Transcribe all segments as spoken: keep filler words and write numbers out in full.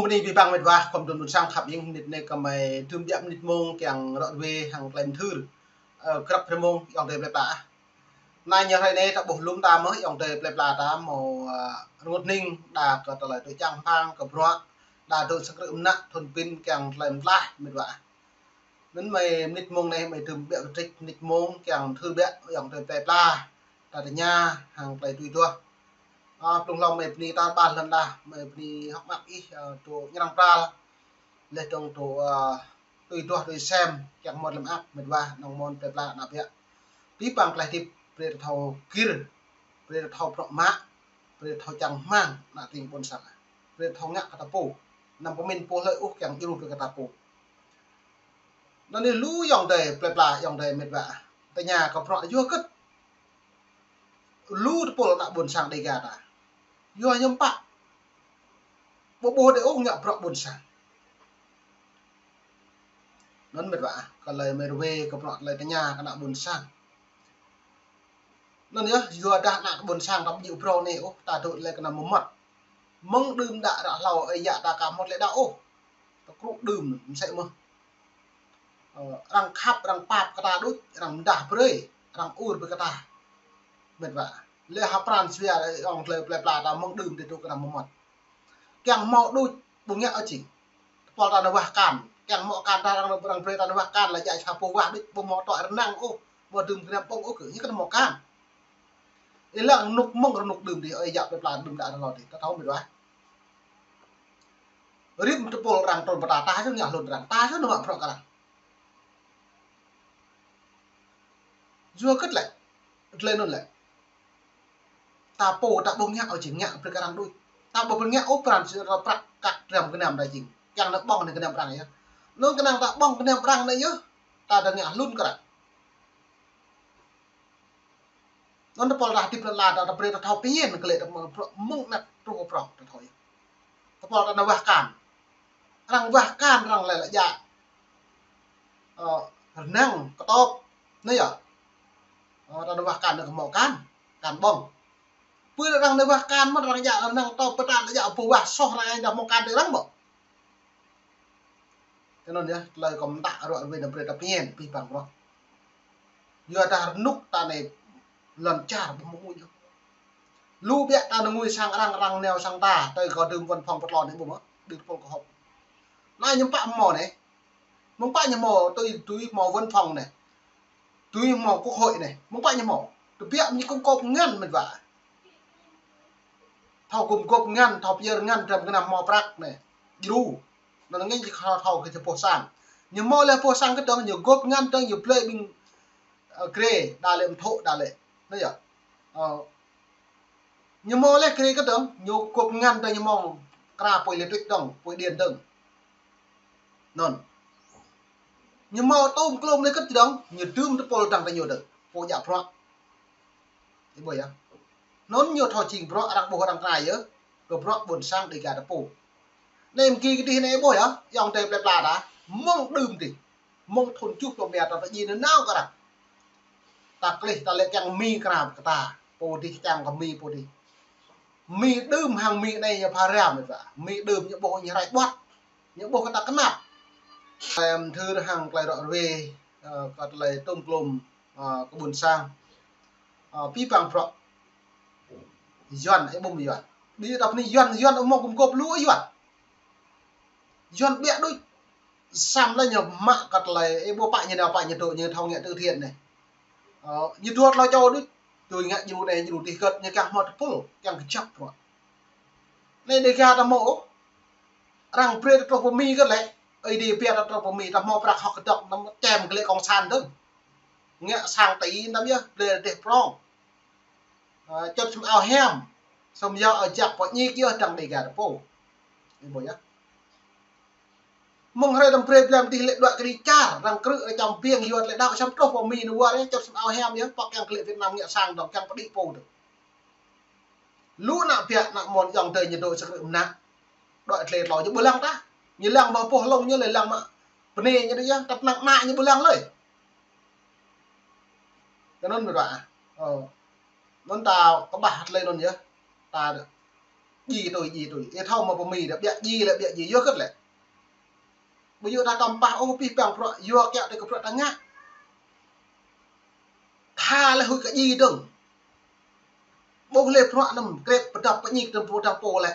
Anai abih bang mĕt wa khua mơdun ƀôn sang khăp ing, mơnit anai gơmơi tŭm biă mơnit mông kiăng ră ruai hăng tơlơi mơthưr. Ơ, krăp hrơi mông, ayŏng adơi plơi pla ah. Anai ñu hrơi anai ta ƀuh lŏm ta mơ̆, ayŏng adơi plơi pla ta hmâo, ơ, rơngot hning, đa kơ tơlơi tui čang hmang, kơ bruă, đa dŏ sang krư̆ mơnă, thŭn pin kiăng tơlơi mơtlaih, mĕt wa ah. Anŭn gơmơi mơnit mông anai, gơmơi tŭm biă kơ trĕč mơnit mông, kiăng mơthưr biă, ayŏng adơi plơi pla, ta tơña, hăng tơlơi tui duah. Ơ, blung hlâo gơmơi bơni ta ƀar lŏn đah, gơmơi bơni hơ̆k mơak ih, ơ, dŏ ñrăng pral. Laih dơ̆ng dŏ, ơ, tui duah tui sem, kiăng mơ̆t lăm ăp, mĕt wa, nong mon plơi pla ană biă. Abih bang tơlơi hơdip, brơi ta thâo gir, brơi ta thâo prŏk mă, brơi ta thâo čang hmang, ană tring ƀôn sang. Brơi ta thâo ngă kơ ta pô. Anăm pơmĭn pô hlơi ôh kiăng djru brơi kơ ta pô. Anŭn anai lu ayŏng adơi plơi pla, ayŏng adơi mĕt wa. Tơña kơ bruă yua hơget lu tơpul ană ƀôn sang Dêga ta. Yua hiư̆m pă ƀu ƀuh đe ôh ngă bruă ƀôn sang. Anŭn mĕt wa, kơ tơlơi gơmơi ruai kơ bruă tơlơi tơña kơ ană ƀôn sang. Anŭn yơh, yua dah ană ƀôn sang ta ƀu djơ̆ phrâo anai ôh, ta dŏ tơlơi kơnăm mơmŏt. Mơ̆ng đưm đă ră hlâo ơi yă ta aka hmâo tơlơi đaŏ ôh. Ta krŭ đưm, mơsĕ mơ̆n. Ơ, arăng khăp, arăng pap kơ ta đôč, arăng mơdah brơi, arăng ur brơi kơ ta. Mĕt wa. Lĕ ha pran jua ayŏng adơi plơi pla ta mơ̆ng đưm tơl dŏ kơnăm mơmŏt. Kiăng hmâo đôč, ƀu ngă ôh jing. Tơpul ta nao wah akan. Kiăng hmâo akan ta arăng, arăng brơi ta nao wah akan, lĕ djai sa pô wah đôč, ƀu hmâo tŏ rơnăng ôh, ƀu dưm kơnăm ƀơ̆ng ôh kơ, ñu kơnăm hmâo akan. Ih lăng rơnŭk mơ̆ng rơnŭk đưm adih, ơi yă plơi pla đưm đă ră hlâo adih, ta thâo mĕt wa. Rĭm tơpul arăng trŭn pơ ta, ta sơ̆ ngă hlŭn arăng, ta sơ̆ nao mă bruă kơ arăng. Yua hơget lĕ, tơlơi anŭn lĕ. Ta pô ta ƀu ngă ôh jing, ngă brơi kơ arăng đôč. Ta ƀu pơngă ôh pran jua ta prăk kăk dram gơnam ta jing. Kiăng nao ƀơ̆ng anai gơnam arăng yơh. Anŭn kơnang ta ƀơ̆ng gơnam arăng anai yơh. Ta dah ngă hlŭn kơ arăng. Anŭn tơpul ta hơdip lŏn la ta, ta brơi ta thâo pơmĭn kơ lĕ ta mơ̆ng bruă mơ̆ng anăp truh kơ prŏng ta thâo yơh. Tơpul ta nao wah akan. Arăng wah akan arăng lĕ lĕ djă. Ơ, rơnăng, kơtŏp. Anai yơh. Ơ, ta nao wah akan anai kơ hmâo akan, akan ƀơ̆ng. Pơ arăng nao wah akan mơ̆n arăng djă rơnăng kơtŏp pơ ta lĕ djă pô wah soh arăng dah hmâo akan tơ arăng ƀơ̆ng. Tui anŭn yơh, tơlơi kâo mơtă ruă ruai anai brơi ta pơmĭn, abih bang bruă. Yua dah rơnŭk ta anai lŏn čar ƀu hmâo ôh. Lu biă ta nao ngui sang arăng, arăng nao sang ta, tơl kâo dưm văn phòng pơtlon anai ƀu hmâo, đĭ tơpul kơ hŏk. Anai hiư̆m pă hmâo anai. Mơ̆ng pă ñu hmâo, tui, tui hmâo văn phòng anai. Tui hmâo quốc hội anai, mơ̆ng pă ñu hmâo. Tơbiă ñu gum gôp ngăn mĕt wa. Thâo gum gôp ngăn, thâo pơyơr ngăn, dram gơnam hmâo prăk anai. Djru. Anŭn ngă ñu thâo, thâo kơ ñu pŏh sang. Ñu hmâo lĕ pŏh sang kơdơ̆ng, ñu gôp ngăn dơ̆ng, ñu blơi ƀing, ơ, grê, đa lĕ mơthŏ, đa lĕ. Anai yơh. Ơ, ñu hmâo lĕ grê kơdơ̆ng, ñu gôp ngăn dơ̆ng, ñu hmâo kra apui lêtrĭk dơ̆ng, apui điện dơ̆ng. Anŭn. Ñu hmâo tŭm klum lĕ kơdơ̆ng, ñu dưm tơpul dăng tơ ñu dơ̆ng, pô djă bruă. Ih ƀuh yơh. Anŭn ñu thâo jing bruă arăng ƀuh arăng krăn yơh, kơ bruă ƀôn sang Dêga ta pô. Anai mơ̆ng gih kơ dih anai ih ƀuh yơh, ayŏng adơi plơi pla ta, mơ̆ng đưm adih. Mơ̆ng thŭn tơjuh pluh rơma ta pơjing nanao kơ arăng. Ta klih ta lĕ kiăng mĭn kra kơ ta. Pô adih kiăng kơ mĭn pô adih. Mĭn đưm hăng mĭn anai ñu pha răm mĕt wa. Mĭn đưm ñu ƀuh ñu rai ƀuăt. Ñu ƀuh kơ ta kơnăp. Tơlơi mơthưr hăng tơlơi ruă ruai, ơ, kơ tơlơi tŭm klum, ơ, kơ ƀôn sang. Ơ, abih bang bruă. Yuan, ih ƀuh mơ̆ Yuan. Ƀing ta pơni Yuan, Yuan hmâo gum gôp lu Yuan. Yuan biă đôč. Samơ̆ lĕ ñu mă kơ tơlơi, ih ƀuh pă ñu nao pă ñu dŏ, ñu thâo ngă từ thiện anai. Ơ, ñu dua tlâo čô đôč. Tui ngă djru anai, djru adih hơget, ñu kiăng hmâo tơpul, kiăng kơjăp bruă. Anai Dêga ta hmâo ôh. Arăng brơi ta truh pơ Mi kơ lĕ. Ơi Adai brơi ta truh pơ Mi, ta hmâo prăk hŏk kơdŏk, anăm čem kơ lĕ cộng sản dơ̆ng. Ngă sang ti anăm yơh, blơi rơdêh prŏng. Ơ, čŏt sum ao hiam, sum yơh ao jak pơ ñik yơh dăng Dêga ta pô. Ih ƀuh yơh. Mơ̆ng hrơi anăm brơi blăm adih lĕ đuaĭ kơđi čar, arăng krư̆ arăng čăm biêng yua tơlơi đaŏ, samơ̆ truh pơ Mi anai wơr yơh, čŏt sum ao hiam yơh, pŏk kiăng kơ lĕ Việt Nam ngă sang dơ̆ng, kiăng pơđĭ pô dơ̆ng. Lu ană biă ană mon ayŏng adơi ñu dŏ sang krư̆ mơnă. Đuaĭ tơlơi tlâo ñu ƀu lăng tah. Ñu lăng mă pô hlŏng ñu lĕ lăng mă bơnai ñu dih yơh, tăp năng ană ñu ƀu lăng lơi. Kơ anŭn mĕt wa. Ơ. Anŭn ta kơƀah tơlơi anŭn yơh. Ta Djai tui, djai tui. Ih thâo mơ̆ pơ Mi đa ƀiă djai lĕ, ƀiă djai yơh kơ̆t lĕ. Ƀu djơ̆ ta tăm pah ôh pih pang bruă, yua kiăng tui kơ bruă ta ngă. Tha lĕ huĭ kơ djai dơ̆ng. Ƀuh lĕ bruă anăm krĕp pơdăp pơñik tơm pô dang pô lĕ.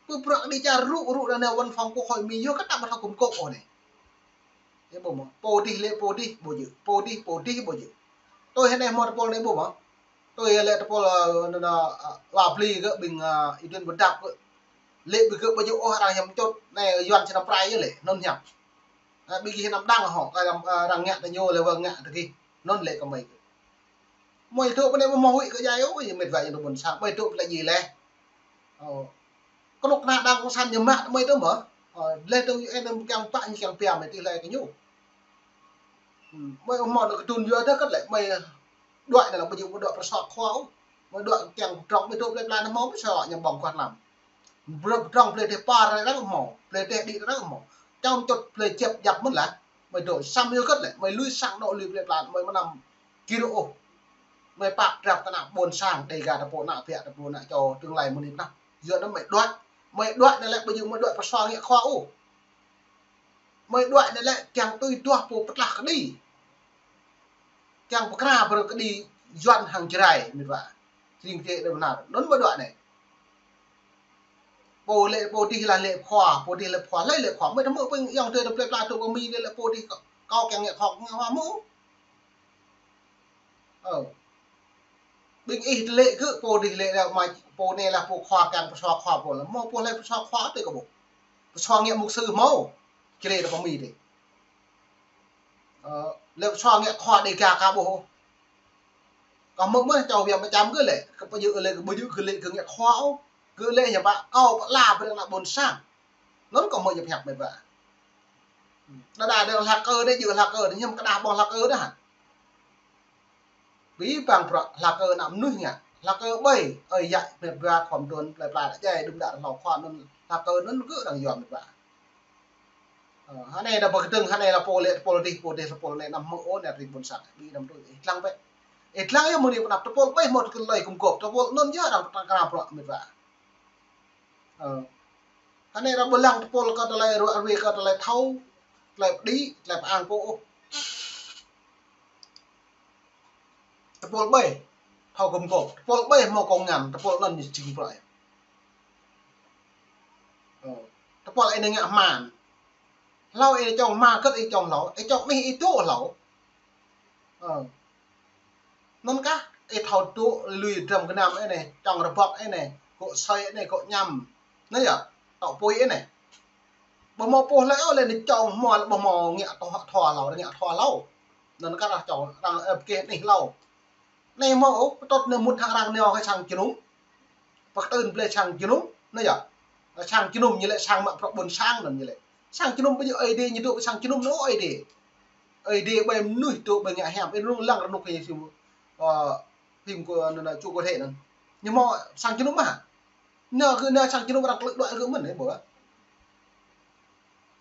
Pơ bruă kơ đi čar rŭ, rŭ đa nao văn phòng Quốc hội Mi yua kơ ta ƀu thâo gum gôp ôh anai. Yơh ƀuh mơ̆. Pô dih lĕ pô dih ƀu djơ̆. Pô dih, pô dih ƀu djơ̆. Tui hơnai hmâo tơpul anai ƀuh mơ̆. Tui lĕ tơpul, ơ, anŭn, anŭn, ơ, wa bli kơ ƀing, ơ, Y Duen Bơdăp kơ. Lĕ ƀing gơ̆ ƀu djơ̆ ôh arăng hiam čut, anai Yuan sĭt năm prai yơh lĕ, anŭn hiam. Ơ, ƀing gih năm đang hŏ, kơ arăng, ơ, arăng ngă tơ ñu lĕ wơ̆t ngă tơ gih. Anŭn lĕ kơ mơi. Mơi tŭ pơ anai ƀu hmâo huĭ kơ djai ôh, yơh met wa yơh tơ ƀôn sang, mơi tŭ pơ lĕ djai lĕ. Ơ. Kơnuk kơna đang cộng sản ñu mă mơi tŭ mơ̆. Ơ, lĕ tơ U N kiăng pă ñu kiăng pia mơi tih lĕ kơ ñu. Hm, mơi hmâo anŭn kơtun yua tơ kơ̆t lĕ, mơi đuaĭ anai lĕ ƀu djơ̆ mơi đuaĭ pơsua khua ôh. Mơi đuaĭ kiăng pơdrŏng mơi tŭ plơi pla anŭn hmâo mơi sơ̆ ñu ƀơ̆ng kuat lăm. Bruă pơdrŏng plơi teh par ră ră hmâo, plơi teh đĭ ră ră hmâo. Čom čut plơi čep djăp mơ̆n lah. Mơi dŏ sam yua kơ̆t lĕ, mơi lui sang dŏ lui plơi pla, mơi mơnam kiro ôh. Mơi pap drap tơ ană ƀôn sang, Dêga tơpul ană biă tơpul ană čô tương lai mơ̆ng anai pơ anăp. Yua anŭn mơi đuaĭ, mơi đuaĭ anai lĕ ƀu djơ̆ mơi đuaĭ pơsua ngă khua ôh. Mơi đuaĭ anai lĕ kiăng tui duah pô pơtlah kơđi. Kiăng pơkra brơi kơđi Yuan hăng Jrai, met wa. Jing kơđi đơ bơnar. Anŭn mơi đuaĭ anai. Pô lĕ pô dih lah lĕ khua, pô dih lĕ khua, lĕ lĕ khua. Mơi tơmơ̆ pơ ayŏng adơi tơ plơi pla tŭ pơ Mi lĕ lĕ pô dih kâo, kâo kiăng ngă khua, ngă khua mơ̆. Ơ. Ƀing ih lĕ kơ pô dih lĕ đa mai pô anai lah pô khua kiăng pơsua khua pô lah. Hmâo pô lĕ pơsua khua tui kơ ƀuh. Pơsua ngă mục sư hmâo. Čơlĕ tơ pơ Mi dih. Ơ, lĕ pơsua ngă khua Dêga ka ƀuh. Kơ mơ̆ mơ̆ čô biă mă čăm gơ̆ lĕ, kơ pơjơ̆ lĕ, kơ ƀu djơ̆ gơ̆ lĕ kơ ngă khua ôh. Gơ̆ lĕ hiam pă, kâo pơala brơi ană ƀôn sang. Anŭn kơ mơi djơ̆ pơhiăp met wa. Đa đa đa hlak kơ đa djơ̆ hlak kơ, hiam kơ đa ƀơ̆ng hlak kơ đa hă. Pih pang bruă hlak kơ ană mơnuih ngă. Hlak kơ ƀai, ơi yă met wa khua mơduôn plơi pla đa djai đưm đă hlâo khua anŭn hlak kơ anŭn gơ̆ arăng yua met wa. Ơ, hơnai đa pơkơdơ̆ng, hơnai lah pô lĕ, pô dih, pô dih, pô anai anăm hmư̆ ôh, anai ring ƀôn sang, ƀing đăm tui. Ih lăng bĕ. Ih lăng yơh mơ̆ng anai pơ anăp tơpul ƀai hmâo tơkơl lơi gum gôp, tơpul anŭn yơh arăng pơtăng kơna bruă met wa. Ơ. Hơnai arăng ƀu lăng tơpul kơ tơlơi ruă ruê kơ tơlơi thâo, tơlơi pơđĭ, tơlơi pơang pô ôh. Tơpul ƀai thâo gum gôp, tơpul ƀai hmâo kông ngăn, tơpul anŭn ñu jing bruă. Ơ. Tơpul ih anai ngă hman. Hlâo ih čŏng hma kơ̆t ih čŏng hlâo, ih čŏng anih ih dŏ hlâo. Ơ. Anŭn kah, ih thâo dŏ lui dram gơnam ih anai, čŏng rơbŏk ih anai, gŏ asơi ih anai, gŏ añăm. Anai yơh, tŏ apui ih anai. Ƀu hmâo pô hlơi ôh lĕ anai čŏng hmua lĕ ƀu hmâo ngă thâo, thâo hlâo, ngă thâo hlâo. Anŭn kah arăng čŏng, arăng ơ pơkeh anih hlâo. Anai hmâo ôh, pơtŭt anai mŭt hăng arăng nao kơ sang jơnum. Pơkơtưn blơi sang jơnum, anai yơh. Sang jơnum ñu lĕ sang mă bruă ƀôn sang anŭn ñu lĕ. Sang jơnum ƀu djơ̆ Ơi Adai ñu dŏ pơ sang jơnum anŭn Ơi Adai. Ơi Adai ƀai mơnuih dŏ ƀai ngă hiam, ih rŭng lăng rơnŭk kơ ñu sim, ơ, phim kơ anŭn, anŭn, čô kơ thê anŭn. Ñu hmâo sang jơnum mơ̆ hă? Nao gơ̆ nao sang jơnum arăng klư̆ đuaĭ gơ̆ mơ̆n, ih ƀuh.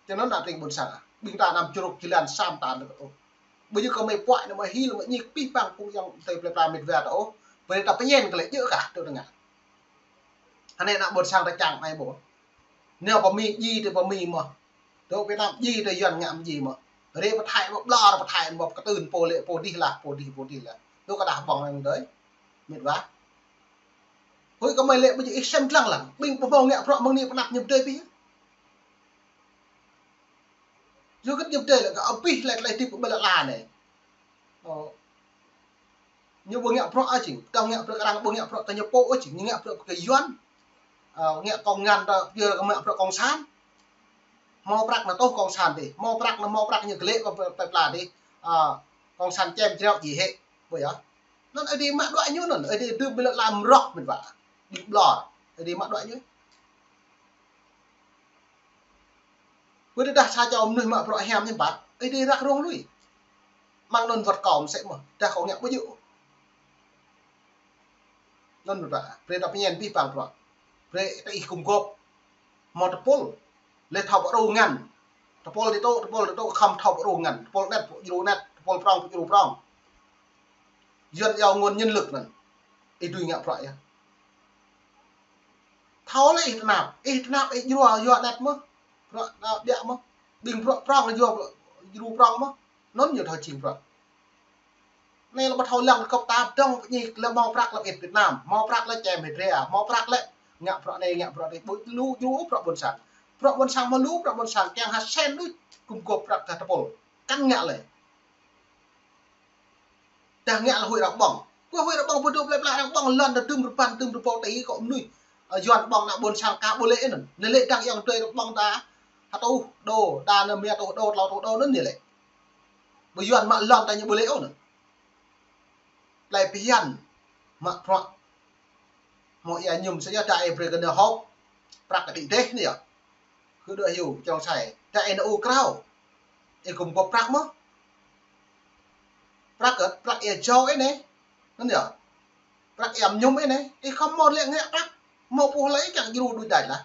Tơ anŭn ană tring ƀôn sang. Ƀing ta anăm čruk jơlan sam ta lĕ kơ ôh. Ƀu djơ̆ kơ mơi puaĭ anai mơi hil mơi ñik pih pang kơ ayŏng adơi plơi pla met wa ta ôh. Brơi ta pơñen kơ lĕ djơ̆ kah tơ tơngan. Hơnai ană ƀôn sang ta čang anai ƀuh. Nao pơ Mi djai tơ pơ Mi mơ̆. Tơ Việt Nam djai tơ Yuan ngă mơ̆ djai mơ̆. Rê pơ Thái mơ̆ ƀlŏr pơ Thái mơ̆ pơkơtưn pô lĕ pô dih lah, pô dih, pô dih lah. Tơ kơ đah ƀơ̆ng anŭn tơi. Met wa. Hơi kơ mơi lĕ ƀu djơ̆ ih sem dlăng lăng. Ƀing ƀu hmâo ngă bruă mơ̆ng anai pơ anăp ñu pơdơi pih. Yua kơ ñu pơdơi lĕ kơ abih tơlơi tơlơi hơdip ƀơi lŏn ala anai. Ơ. Ñu ƀu ngă bruă ôh jing, tơdah ngă bruă kơ arăng ƀu ngă bruă kơ ñu pô ôh jing, ñu ngă bruă kơ Yuan. Ơ, ngă kông ngăn ta, yua kơ ngă bruă cộng sản. Hmâo prăk anai tŏ cộng sản dih, hmâo prăk anai, hmâo prăk ñu glĕ kơ plơi pla dih. Ơ, cộng sản čem jrao djai hĕ, ƀu yơh. Anŭn Ơi Adai mă đuaĭ ñu anŭn, Ơi Adai dưm ƀơi lŏn ala mơrŏk met wa. Ƀing ƀlŏr, Ơi Adai mă đuaĭ ñu. Ƀơi tơdah sa čô mơnuih mă bruă hiam hiư̆m pă, Ơi Adai răk rông lui. Mơ̆ng anŭn wơ̆t kâo mơsĕ mơ̆n, tơdah kâo ngă ƀu djơ̆. Anŭn met wa, brơi ta pơñen pih pang bruă. Brơi ta ih gum gôp. Hmâo tơpul. Lĕ thâo pơrô ngăn. Tơpul dih tŭ, tơpul dih tŭ, khŏm thâo pơrô ngăn. Tơpul anet, pơdjru anet, tơpul prŏng, pơdjru prŏng. Yuan iâu nguồn nhân lực anŭn. Ih dưi ngă bruă yơh. Thâo lĕ ih tơnap, ih tơnap ih jrua yua anet mơ̆. Bruă, a, ƀiă mơ̆. Ƀing bruă prŏng yua jru prŏng mơ̆. Anŭn ñu thâo jing bruă. Anai lĕ ƀu thâo lăng kơp ta dŏng pơñi lĕ hmâo prăk lĕ ih Việt Nam, hmâo prăk lĕ čem hơdră, hmâo prăk lĕ ngă bruă anai, ngă bruă adih, ƀu lu jru bruă ƀôn sang. Bruă ƀôn sang hmâo lu, bruă ƀôn sang kiăng ha sen đôč, gum gôp prăk gah tơpul. Kăn ngă lĕ. Dah ngă lĕ huĭ arăng ƀơ̆ng. Kơ huĭ arăng ƀơ̆ng, pơdŏp lĕ pla arăng ƀơ̆ng lŏn ta dŭm rơbăn, dŭm rơbâo tỉ kơ mơnuih. Ơ, Yuan ƀơ̆ng ană ƀôn sang ka ƀu lĕ anŭn. Anai lĕ dăng ayŏng adơi arăng ƀơ̆ng ta hơtuh đô, đa anai mia tuh đô, klâo tuh đô anŭn anai lĕ. Ƀu Yuan mă lŏn ta ñu ƀu lĕ ôh anŭn. Tơlơi phiăn mă bruă. Hmâo ia mơñum sa yơh, ta ih brơi kơ nao hŏk. Prăk kơ đĭ dêh anai yơh. Khư đuaĭ hyu, čơrŏng sai. Ta ih nao ur krao. Ih gum gôp prăk mơ̆. Prăk kơ, prăk ia jâo ih anai. Anŭn yơh. Prăk ia mơñum ih anai. Ih khŏm hmâo lĕ ngă prăk. Hmâo pô hlơi kiăng jru đôč đač lah.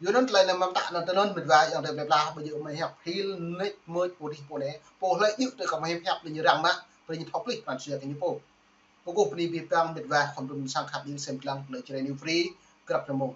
Yua anŭn tơlơi anai mơ̆ng ta anŭn tơnŭn mĕt wa ayŏng adơi plơi pla, ƀu djơ̆ mơ̆ hiăp hil nik mơ̆ pô dih pô anai. Pô hlơi djơ̆ tơlơi kơ mơ̆ hiăp hiăp lĕ ñu răng mă, brơi ñu thâo plih pran jua kơ ñu pô. Pơkôh bơni abih bang mĕt wa khŏm dŭm sang khăp ƀing sem lăng lĕ Jrai New Free, grăp rơmông.